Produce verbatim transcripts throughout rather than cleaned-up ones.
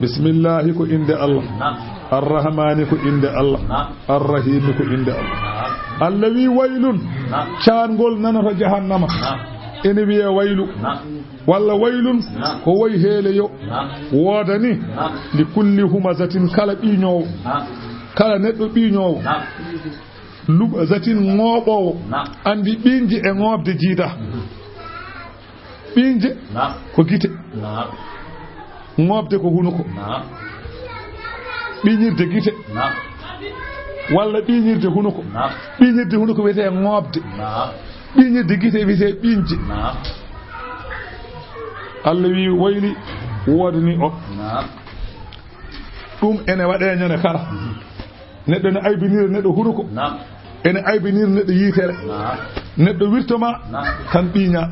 Bismillahi ko innde Allah. Arrahmani ko innde Allah. Arrahimi ko innde Allah. Allah wi waylun, caangol nanoto jahannama. Ene wiye waylu. Walla waylun ko woy heeleyo. Woodani li kulli humazatin, kala ɓiiñoowo. Kala neɗɗo ɓiiñoowo. Lumazatin, ŋooɓoowo. Anndi ɓiiñje e ŋooɓde jiida. Ɓiiñje ko gite. Ŋooɓde ko hunuko. Ɓiiñirde gite. Walla ɓiiñirde hunuko. Ɓiiñirde hunuko wiyetee ŋooɓde. Ɓiiñirde gite wiyetee ɓiiñje. Allah wi wayli woodani o. Ɗum ene waɗee ñande kala. Neɗɗo ne aybinira neɗɗo hunuko. Ene aybinira neɗɗo yitere. Neɗɗo wirtoma tan ɓiiña.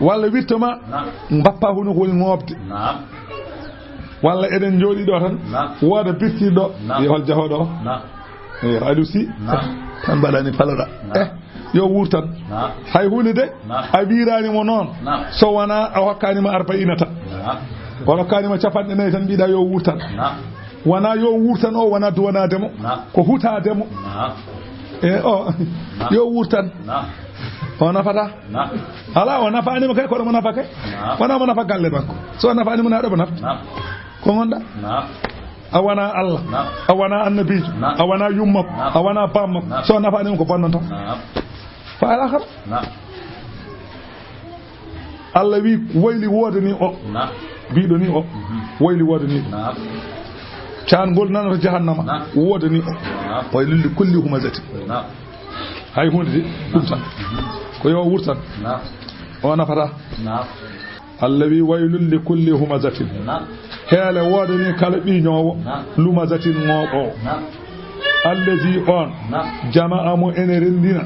Walla wirtoma mbappa hunuko woni ŋooɓde. Walla eɗen njooɗi ɗo tan, wooda birtiiɗo, yo hol jahooɗo o? Yo Aliou Sy, tan mbaɗani paloɗa. Eh, yo wuur tan. Hay huunde de, a wiiraani mo noon, so wonaa a hokkaani mo arba'iina tan. O hokkaani mo capanɗe nayi tan, mbiɗa yo wuur tan. Wonaa yo wuur tan o, wonaa duwanaade mo, ko hutaade mo. E o, yo wuur tan. O nafata. Alaa, o nafaani mo kay, kono mo nafa kay. Wonaa mo nafa galle makko. So o nafaani mo, na ɗo mo nafa. Ko ngonɗa? A wonaa Allah. A wonaa annabiijo. A wonaa yummakko. A wonaa bammakko. So o nafaani mo, ko bonnanta. Fa alaa kara. Allah wi wayli woodani o. Mbiɗo ni o. Wayli woodani o. Caangol nanoto jahannama. Woodani o. Waylun li kulli humazatin. Hay huunde de, ɗum tan. Ko yo wuur tan. O nafata. Allah wi waylun li kulli humazatin. Heele woodani kala ɓiiñoowo. Lumazatin, ŋooɓoowo. Allazi, on. Jama'a, mo ene renndina.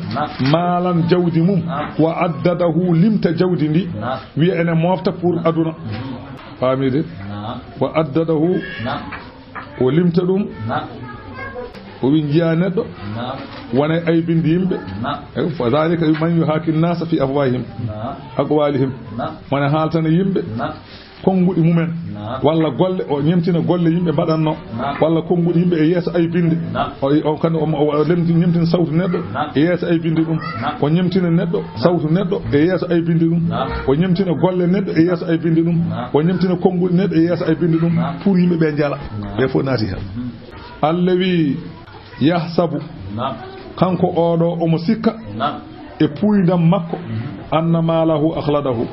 Maalan, jawdi mum. Wa addadahu, limta jawdi ndi. Wiya ene mofta pour aduna. Faami de? Wa addadahu, o limta ɗum. O wi njiya neɗɗo wona aybinde yimɓe. Fa dhalika man yuhaki nnasa fi afwahihim, aqwalihim. Wona haaltana yimɓe konnguɗi mumen, walla golle, o ñemtina golle yimɓe mbaɗatno, walla konnguɗi yimɓe e yeeso aybinde. O, o, kan, o, o, o lemti-, ñemtina sawtu neɗɗo e yeeso aybinde ɗum. O ñemtina neɗɗo, sawtu neɗɗo e yeeso aybinde ɗum. O ñemtina golle neɗɗo e yeeso aybinde ɗum. O ñemtina konnguɗi neɗɗo e yeeso aybinde ɗum. Pour yimɓe ɓe njala. Ɓe fof naati heen. Allah wi, yahsabu, kanko oɗo omo sikka e puuyndam makko, anna maalahu akhladahu,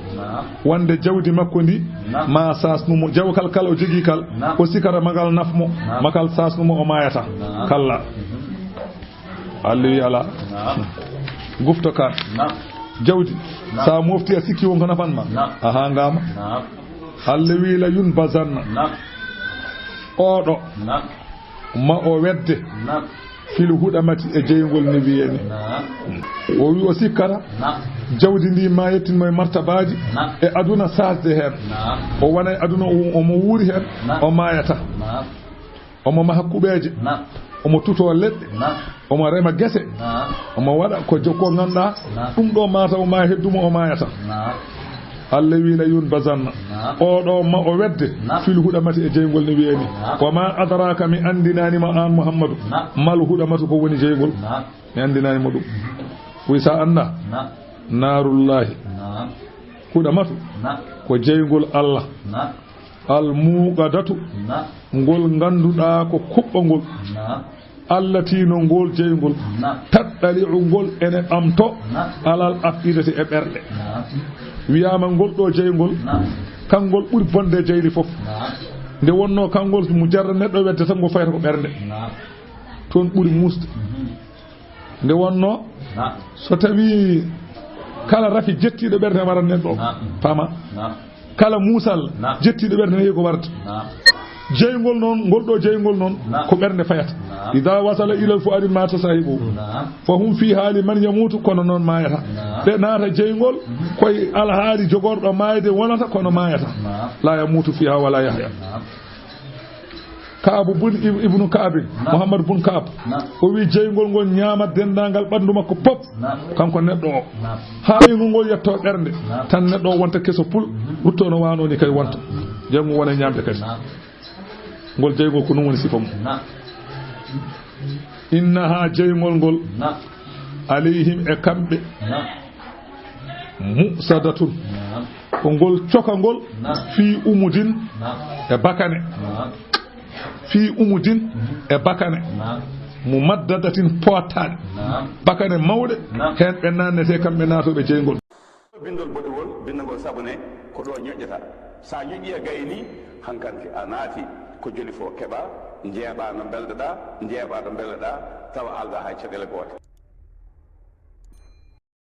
wonde jawdi makko ndi ma saasnu mo. Jawkal kala o jogii kal, o sikkata magal naf mo, makal saasnu mo, o maayata. Kalla. Allah wi alaa. Gufto ka. Jawdi. Sa mofti a sikki won ko nafan ma. A hangama. Allah wi la yunbazanna. Oɗo. Ma o wedde. Fil huɗamati e jeyngol ni wiyeni. O wi o sikkata. Jawdi ndi ma yettin mo e martabaaji. E aduna saasde heen. O wona e aduna o, omo wuuri heen. O maayata. Omo maha kuɓeeje. Omo tutoo leɗɗe. Omo rema gese. Omo waɗa ko jo-, ko ngannduɗaa. Ɗum ɗo mataw ma heddu mo, o maayata. Allah wi la yunbazanna. Oɗo ma o wedde. Fil huɗamati e jeyngol ni wiyeni. Wa ma adraka, mi anndinaani ma aan Muhammadu. Mal huɗamatu, ko woni jeyngol. Mi anndinaani mo ɗum. Wi sa annda. Naarullahi. Huɗamatu. Ko jeyngol Allah. Al muuqadatu. Ngol ngannduɗaa ko kuɓɓangol. Allati, no ngol jeyngol. Taɗɗali'u, ngol ene ɓamto. Alal af'idati, e ɓerɗe. Wiyaama ngol ɗo jeyngol, kanngol ɓuri bonde jeyli fof. Nde wonno kanngol mujarrad neɗɗo wedde tan, ngo fayata ko ɓernde. Toon ɓuri muusde. Nde wonno, so tawi kala rafi jettiiɗo ɓernde waran neɗɗo, paama. Kala muusal jettiiɗo ɓernde ne ko warata. Jeyngol noon, ngol ɗo jeyngol noon, ko ɓernde fayata. Ida wasala ilal fuadi mata sahibu. Fa hum fi hali man yamutu, kono noon maayata. Ɓe naata jeyngol, koye alhaali jogorɗo maayde wonata, kono maayata. La yamutu fiha wala yahya. Ka'abu bun Ib-, Ibnu Ka'abin, Muhammad bun Ka'ab, o wi jeyngol ngol ñaama denndaangal ɓanndu makko pop, kanko neɗɗo o. Haa jeyngol ngol yetto ɓernde, tan neɗɗo o wonta keso pul, rutto no waano ni kay wonta. Janngo wona e ñaamde kadi. Ngol jeyngol ko ɗum woni sifa mum. Innaha jeyngol ngol. Alayhim e kamɓe. Musadatun. Ko ngol cokangol. Fi umudin e bakane. Fi umudin e bakane. Mumaddadatin poottaaɗe. Bakane mawɗe. Heen ɓe naannete kamɓe naatooɓe jeyngol. Bindol boɗewol, bindagol sabu ne ko ɗo ñoƴƴata. Sa ñoƴƴi a gayni, hankanti a naati ko joli fof keɓa, njeeɓa no mbelɗoɗa, njeeɓa no mbelɗoɗa, tawa alɗa hay caɗele goote.